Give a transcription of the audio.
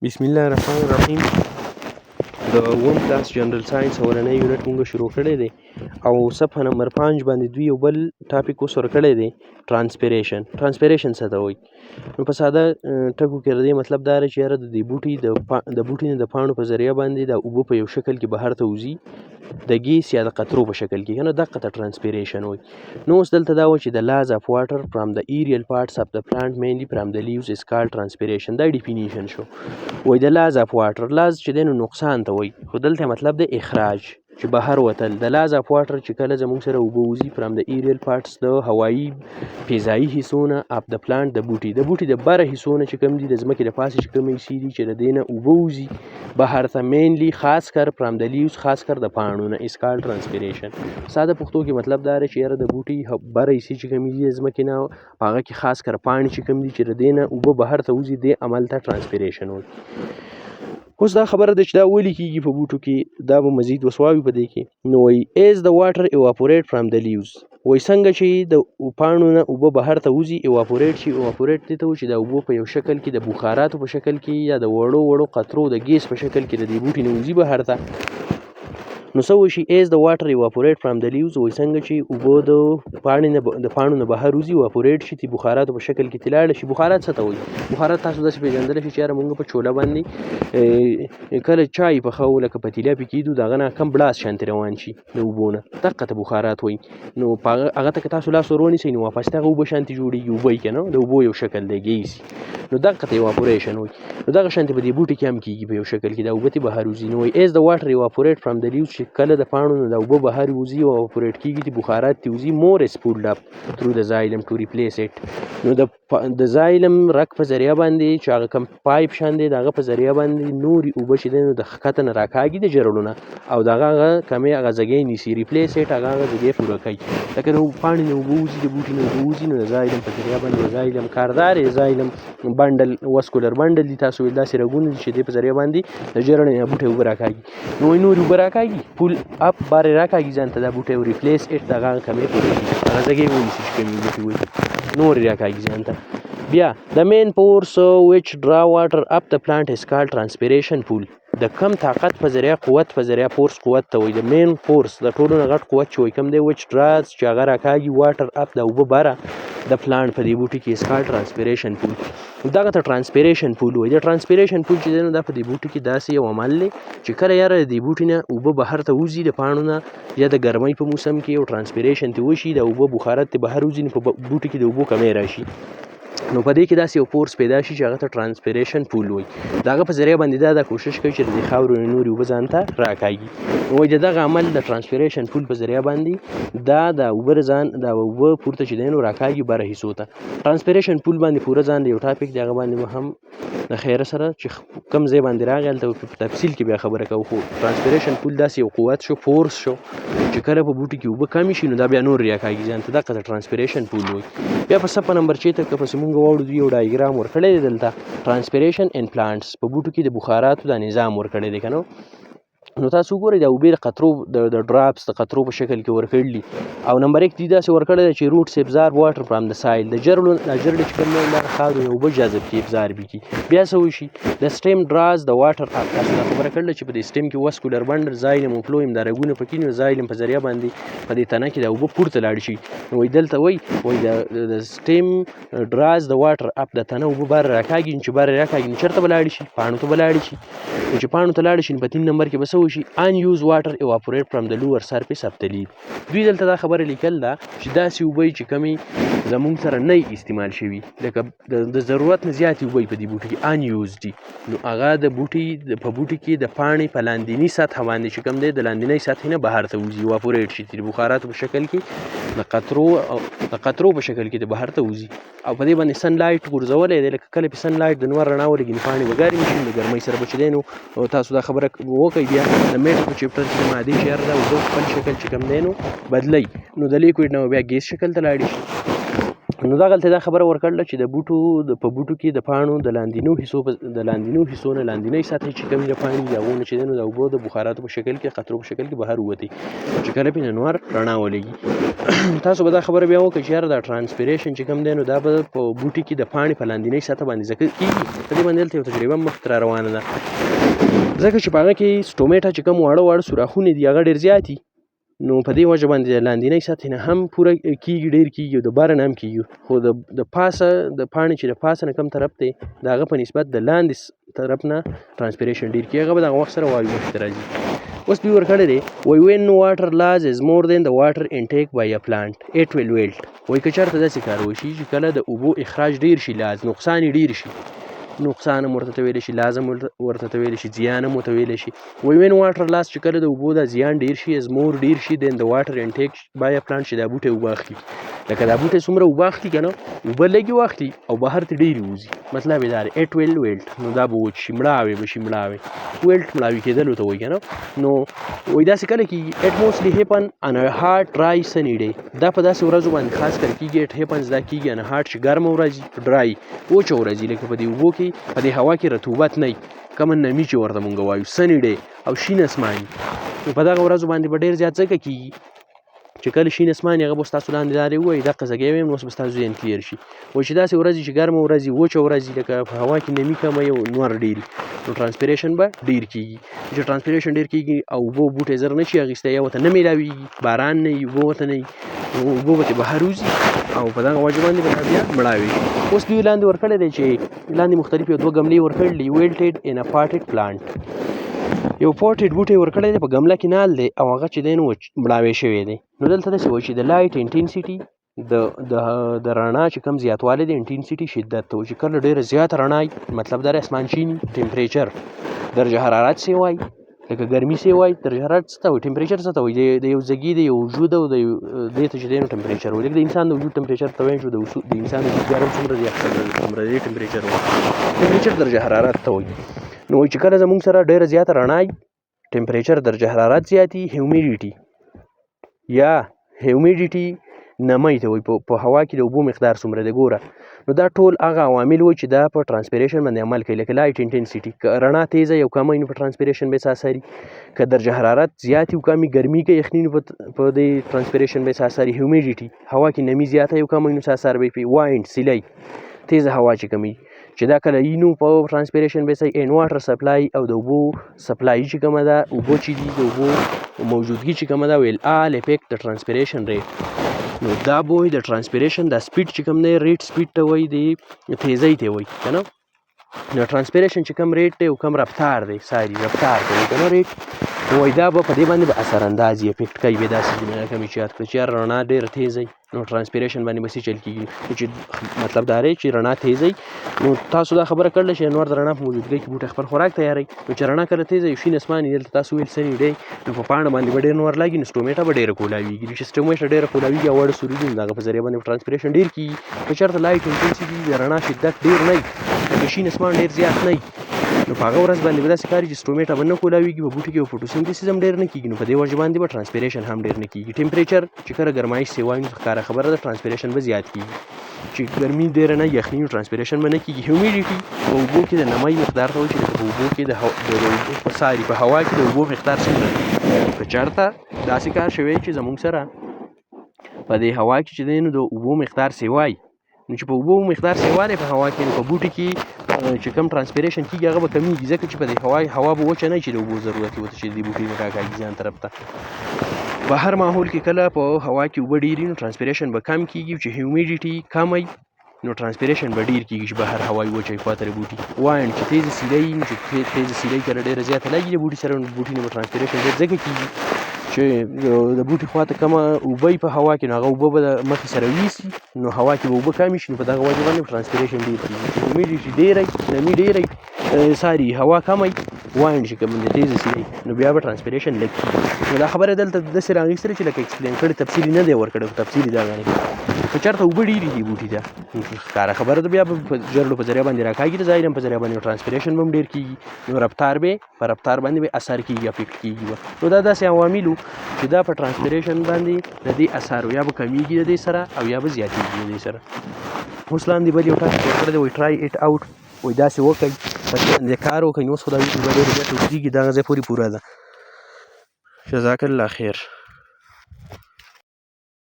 بسم الله الرحمن الرحیم. د اووم کلاس جنرال ساينس اولنی یونټ مونږ شروع کړی دی او صفحه نمبر 5 باندې دوی یو بل ټاپک اوس ورکړی دی، ترانسپیریشن. ترانسپیریشن څه ته وایي؟ نو په ساده ټکو کې د دې مطلب دا دی چې یاره د دې بوټي د بوټي نه د پاڼو په ذریعه باندې دا اوبه په یو شکل کې بهر ته وځي، د ګیس یا د قطرو په شکل کې، کنه دقه ته ترانسپیریشن وایي. نو اوس دلته دا و چې the loss of water from the aerial parts of the plant, mainly from the leaves, is called transpiration. دا definition شو. وای د loss of water، loss چې دی نو نقصان ته وایي، خو دلته مطلب د اخراج چې بهر وتل، د loss of water چې کله زموږ سره اوبه وځي، from the aerial parts، د هوایي فضایي حصو نه، of the plant، د بوټي د بره حصو نه چې کوم دي، د ځمکې د پاسه چې کوم حصې دي، چې د دې نه اوبه وځي بهر ته، mainly خاص کر، from the leaves، خاص کر د پاڼو نه، is called transpiration. ساده پښتو کې مطلب دا دی چې یاره د بوټي بره حصې چې کومې دي د ځمکې نه، په هغه کې خاص کر پاڼې چې کوم دي، چې د دې نه اوبه بهر ته وځي، دې عمل ته ترانسپیریشن وایي. اوس دا خبره ده چې دا ولې کیږي په بوټو کې، دا به مزید وسواوي په دې کې. نو وایي as the water evaporate from the leaves، وایي څنګه چې د پاڼو نه اوبه بهر ته وځي، evaporate شي. evaporate دې ته وایي چې دا اوبه په یو شکل کې، د بخاراتو په شکل کې یا د وړو وړو قطرو د ګیس په شکل کې د دې بوټي نه وځي بهر ته. نو څه وشي؟ As the water evaporate from the leaves، وایي څنګه چې اوبه د پاڼې نه د پاڼو نه بهر وځي، evaporate شي، د بخاراتو په شکل کې ترې لاړه شي. بخارات څه ته وایي؟ بخارات تاسو داسې پېژندلی شئ چې یاره مونږ په چوله باندې کله چای پخوو، لکه پتیله پې کېږدو، د هغه نه کم بړاس شانتې روان شي د اوبو نه، دقه ته بخارات وایي. نو په هغه ته که تاسو لاس ور ونیسئ، نو واپس ته هغه اوبه شانتې جوړېږي، اوبه یې که نه د اوبو یو شکل دی، ګیس. نو دقه ته evaporation وایي. نو دغه شانتې په دې بوټي کې هم کېږي، په یو شکل کې دا اوبه ترې بهر وځي. نو وایي as the water evaporate from the leaves، چې کله د پاڼو نه دا اوبه بهر وځي او evaporate کېږي، د بخارات ترې وځي، more is pulled up through the xylem to replace it. نو د xylem رګ په ذریعه باندې، چې هغه کوم پایپ شان دی، د هغه په ذریعه باندې نورې اوبه چې دی نو د ښکته نه راکاږي د جرړو نه او دغه هغه کمی هغه ځای نیسي، replace it، هغه هغه ځای پوره کوي. لکه نو پاڼې نه اوبه وځي، د بوټي نه اوبه وځي، نو د xylem په ذریعه باندې، د xylem کاردار دی، xylem bundle، vascular bundle دي، تاسو ویل داسې رګونه دي چې دې په ذریعه باندې د جرړې نه بوټی اوبه راکاږي. نو وایي نورې اوبه راکاږي، pull up، بار یې راکاږي ځان ته دا بوټی او replace it، دغه هغه کمی پوره کړي، هغه ځای ونیسي چې کمې اوبه پرې وځي، نورې راکاږي ځان ته. بیا the main force which draw water up the plant is called transpiration pull. د کم طاقت په ذریعه، قوت په ذریعه، force قوت ته وایي، د main force، د ټولو نه غټ قوت چې وایي کوم دی، which draws، چې هغه راکاږي، water up، د اوبه بره د plant په دې بوټي کې، is called transpiration pull. دغه ته transpiration pull وایي. د transpiration pull چې دی نو دا په دې بوټي کې داسې یو عمل دی چې کله یاره د دې بوټي نه اوبه بهر ته وځي د پاڼو نه یا د ګرمۍ په موسم کې او transpiration ته وشي، د اوبه بخارات ته بهر وځي، نو په بوټي کې د اوبو کمی راشي. نو په دې کې داسې یو force پیدا شي چې هغه ته transpiration pull وایي. د هغه په ذریعه باندې دا دا کوشش کوي چې د دې خاورې نه نورې اوبه ځان ته راکاږي. نو وایي د دغه عمل د transpiration pull په ذریعه باندې دا د اوبه ځان دا اوبه پورته چې دی نو راکاږي بره حصو ته. transpiration pull باندې پوره ځان یو ټاپک دی، هغه باندې هم د خیره سره چې کم ځای باندې راغی، هلته په تفصیل کې بیا خبره کوو. خو transpiration pull داسې یو قوت شو، force شو، چې کله په بوټي کې اوبه کمې شي، نو دا بیا نور راکاږي ځان ته، دغه ته transpiration pull وایي. بیا په صفحه نمبر 6 ته که پسې مونږ واړو، دوی یو ډایګرام ورکړی دی دلته، transpiration in plants، په بوټو کې د بخاراتو دا نظام ورکړی دی که نه. نو تاسو وګورئ، دا اوبه د قطرو، د drops، د قطرو په شکل کې ورکړل دي. او نمبر 1 دی داسې ورکړی دی چې roots absorb water from the soil. د جرړو د جرړې چې کوم دی دغه خاورې نه اوبه جذب کړي، absorb کړي. بیا څه وشي؟ The stem draws the water up. تاسو دا خبره کړله چې په دې stem کې vascular bundle، xylem او phloem، دا رګونه پکې، نو xylem په ذریعه باندې په دې تنه کې دا اوبه پورته لاړ شي. نو وایي دلته وایي د stem draws the water up، د تنه اوبه بار راکاږي. چې بار راکاږي نو چېرته به لاړ شي؟ پاڼو ته به لاړ شي. نو چې پاڼو ته لاړ شي، نو په 3 نمبر کې به څه وشي؟ Unused water evaporate from the lower surface of the leaf. دوی دلته دا خبره لیکل ده چې داسې اوبه چې کمې زمونږ سره نه استعمال شوي، لکه د ضرورت نه زیاتې اوبه په دې بوټي کې unused دي، نو هغه د بوټي په بوټي کې د پاڼې په لاندیني سطح باندې چې کوم دی، د لاندینۍ سطحې نه بهر ته وځي، evaporate شي، د بخاراتو په شکل کې، د قطرو په شکل کې د بهر ته وځي. او په دې باندې sun light غورځولی دی، لکه کله په sun light، د نور رڼا ولګي، نو پاڼې به ګرمې شي. د ګرمۍ سره به چې دی نو تاسو دا خبره وکړئ بیا د matter په chapter کې، د مادې چې یاره دا اوبه خپل شکل چې کوم دی نو بدلوي، نو د liquid نه بیا ګیس شکل ته لاړې شي. نو دغلته دا خبره ورکړله چې د بوټو د په بوټو کې د پاڼو د لاندینو حصو د لاندینو حصو نه لاندینۍ سطحې چې کومې د پاڼې دي، هغو نه چې دی نو د اوبو د بخاراتو په شکل کې، قطرو په شکل کې بهر ووتې چې کله پې نور رڼا ولګي. تاسو به دا خبره بیا وکړئ چې یاره دا transpiration چې کوم دی نو دا به په بوټي کې د پاڼې په لاندینۍ سطح باندې ځکه کېږي. په دې باندې دلته یو تجربه مخته را روانه ده، ځکه چې په هغه کې stomata چې کوم واړه واړه سوراخونه دي هغه ډېر زیات دي، نو په دې وجه باندې د لاندینۍ سطحې نه هم پوره کېږي، ډېر کېږي، او د بره نه هم کېږي، خو د پاسه د پاڼې چې د پاسه نه کوم طرف دی د هغه په نسبت د لاندې طرف نه transpiration ډېر کېږي، هغه به دغه وخت سره وایو مخې ته راځي. اوس دوی ورکړی دی، وایي when water loss is more than the water intake by a plant it will wilt. وایي که چېرته داسې کار وشي چې کله د اوبو اخراج ډېر شي، loss نقصان یې ډېر شي، نقصان هم ورته ته ویلی شي، loss هم ورته ته ویلی شي، زیان هم ورته ویلی شي. وایي when water loss چې کله د اوبو دا زیان ډېر شي، is more ډېر شي than the water intake by a plant، چې دا بوټی اوبه اخلي، لکه دا بوټی څومره اوبه اخلي که نه، اوبه لږې واخلي او بهر ته ډېرې ووځي، مطلب یې دا دی it will wilt، نو دا به وچ شي، مړاوی به شي، مړاوی wilt مړاوي کېدلو ته وایي که نه. نو وایي داسې کله کېږي it mostly happen on a hot dry sunny day، دا په داسې ورځو باندې خاص کر کېږي، it happens دا کېږي on a hot چې ګرمه ورځ وي، dry وچه ورځ وي، لکه په دې اوبو کې په دې هوا کې رطوبت نه وي، کومه نمي چې ورته مونږ وایو sunny day او شین اسمان، نو په دغه ورځو باندې به ډېر زیات ځکه کېږي چې کله شین اسمان هغه به ستاسو لاندې لارې ووایي، دقه ځای وایم، نو اوس به ستاسو ذهن clear شي. وایي چې داسې ورځې چې ګرمه ورځ وي، وچه ورځ وي، لکه په هوا کې نمي کمه وي او نور ډېر وي، نو transpiration به ډېر کېږي. چې transpiration ډېر کېږي او اوبه بوټی زر نه شي اخیستی، یا ورته نه میلاویږي، باران نه وي، اوبه ورته نه وي، نو اوبه به ترې بهر وځي او په دغه وجه باندې به دا بیا مړاوي شي. اوس دوی لاندې ورکړی دی چې لاندې مختلف یو دوه ګملې ورکړلي، wilted in a potted plant، یو potted بوټی ورکړی دی، په ګمله کې نال دی او هغه چې دی نو مړاوی شوی دی. نو دلته داسې وایي چې د light intensity د د د رڼا چې کوم زیاتوالی دی، intensity شدت ته وایي، چې کله ډېره زیاته رڼا وي، مطلب دا دی اسمان شین، temperature درجه حرارت څه وایي، لکه ګرمي څه وایي، درجه حرارت څه ته وایي، temperature څه ته وایي، د یو ځګي د یو وجود او د یو دې ته چې دی نو temperature وایي، لکه د انسان د وجود temperature ته وایي، چې د انسان د وجود ګرم څومره دی، یخ څومره دی، temperature وایي، temperature درجه حرارت ته وایي. نو وایي چې کله زموږ سره ډېره زیاته رڼا وي، temperature درجه حرارت زیاتي، humidity یا humidity نمۍ ته وایي، په هوا کې د اوبو مقدار څومره دی ګوره. نو دا ټول هغه عوامل وو چې دا په transpiration باندې عمل کوي، لکه light intensity، که رڼا تیزه یو کمه وي نو په transpiration به څه اثر وي، که درجه حرارت زیات وي کم وي، ګرمي که یخني نو په دې transpiration به څه اثر وي، humidity هوا کې نمي زیاته یو کمه وي نو څه اثر به پې، wind سیلۍ تیزه هوا چې کومه وي چې دا کله وي نو په transpiration به څه، and water supply او د اوبو supply چې کومه ده، اوبه چې دي د اوبو موجودګي چې کومه ده will all affect the transpiration rate. نو دا به وایي د transpiration دا speed چې کوم دی، rate speed ته وایي، د تیزۍ ته وایي که نه. نو transpiration چې کوم rate دی او کوم رفتار دی، sorry رفتار دی که نه rate، نو وایي دا به په دې باندې به اثر انداز effect کوي. بیا داسې ځینې رقم یې چې یاد کړه چې یار رڼا ډېره تیزه وي نو transpiration باندې به څه چل کېږي، نو چې مطلب دا دی چې رڼا تیزه وي نو تاسو دا خبره کړله چې نور د رڼا په موجودګۍ کې بوټی خپل خوراک تیاروي، نو چې رڼا کله تیزه وي شین اسمان یې، دلته تاسو ویل sunny day، نو په پاڼه باندې به ډېر نور لګي، نو stomata به ډېره کولاویږي، نو چې stomata ډېره کولاویږي او واړه سوري دي نو د هغه په ذریعه باندې transpiration ډېر کېږي. که چېرته light intensity د رڼا شدت ډېر نه وي، لکه شین اسمان ډېر زیات نه وي، نو په هغه ورځ باندې به داسې کار چې stomata به نه کولاویږي، په بوټي کې به photosynthesis هم ډېر نه کېږي، نو په دې وجه باندې به transpiration هم ډېر نه کېږي. temperature چې کله ګرمایش سیوا وي نو ښکاره خبره ده transpiration به زیات کېږي، چې ګرمي ډېره نه یخني نو transpiration به نه کېږي. humidity په اوبو کې د نمۍ مقدار ته وایي چې په اوبو کې د sorry په هوا کې د اوبو مقدار څومره دی. که چېرته داسې کار شوی چې زموږ سره په دې هوا کې چې دی نو د اوبو مقدار سیوا وي، نو چې په اوبو مقدار سیوا دی په هوا کې، نو په بوټي کې چې کوم transpiration کېږي هغه به کمیږي، ځکه چې په دې هوا به وچه نه چې د اوبو ضرورت یې ورته چې د دې بوټي نه راکاږي ځان طرف ته. په هر ماحول کې کله په هوا کې اوبه ډېري نو transpiration به کم کېږي، چې humidity کمه وي نو transpiration به ډېر کېږي، چې بهر هوا یې وچه وي خواته د بوټي. wind چې تیزه سیلۍ وي، چې تیزه سیلۍ کله ډېره زیاته لګي د بوټي سره، نو بوټي نه به transpiration ډېر ځکه کېږي چې د بوټي خواته کمه اوبه وي په هوا کې، نو هغه اوبه به د مخې سره ویسي، نو هوا کې به اوبه کمې شي، نو په دغه وجه باندې transpiration ډېر کېږي. چې humidity ډېره وي، نمي ډېره وي، sorry هوا کمه وي، واین چې کوم دی تیز سي نو بیا به ترانسپیریشن لږ کیږي. نو دا خبره دلته داسې راغیستل چې لکه ایکسپلین کړي، تفصیلي نه دی ورکړی، خو تفصیلي دا غني که چېرته اوبه ډېرې دي بوټي ته، ښکاره خبره ده بیا به په جرړو په ذریعه باندې راکاږي، د ظاهر په ذریعه باندې ترانسپیریشن به هم ډېر کیږي، نو رفتار به په رفتار باندې به اثر کیږي، افیکټ کیږي به. نو دا داسې عوامل وو چې دا په ترانسپیریشن باندې د دې اثر یا به کمیږي د دې سره او یا به زیاتیږي د دې سره. اوس لاندې بل یو ټاپک ورکړی دی، وایي ټرای اټ اوټ، وایي داسې وکړئ، په دې باندې کار وکړئ. نو اوس خو دا ویډیو به ډېره زیاته اوږدېږي، دغه ځای پورې پوره ده. جزاک الله خیر.